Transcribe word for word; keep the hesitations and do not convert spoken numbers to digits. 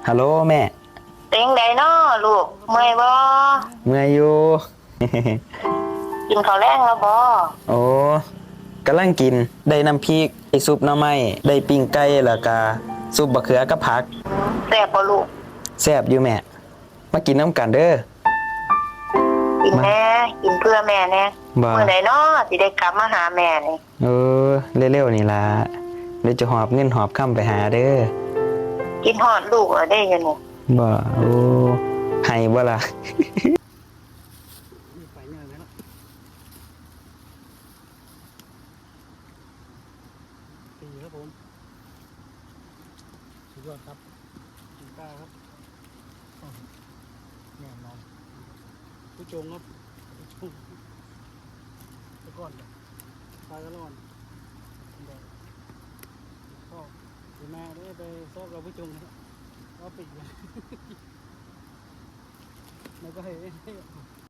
ฮัลโหลแม่ เป็นไดน้อลูก เมื่อยบ่ เมื่อยอยู่ กินข้าวแลงแล้วบ่ โอ้ กำลังกิน ได้น้ำพริก ได้ซุปหน่อไม้ ได้ปิ้งไก่ แล้วก็ซุปบักเขือกับผัก แซ่บบ่ลูก แซ่บอยู่แม่ มากินนำกันเด้อ กินแหน่ กินเพื่อแม่แหน่ บ่ มื้อใดน้อสิได้กลับมาหาแม่นี่ เออ เร็วๆนี่ล่ะ เดี๋ยวจะหอบเงินหอบคำไปหาเด้อ คิดฮอดลูกแล้วเด้อเดี๋ยวนี้ บ่ โอ้ ให้บ่ล่ะ นี่ไปง่ายไหมล่ะ สี่ครับผม สุดยอดครับ สี่เก้าครับ แน่นอน ผู้จงครับ ผู้จง แต่ก่อนเนี่ย ไปกันก่อน ก็ เดี๋ยวมาได้ไปซอกเราผู้จงนะ ก็ปิดเลย แล้วก็เฮ้ย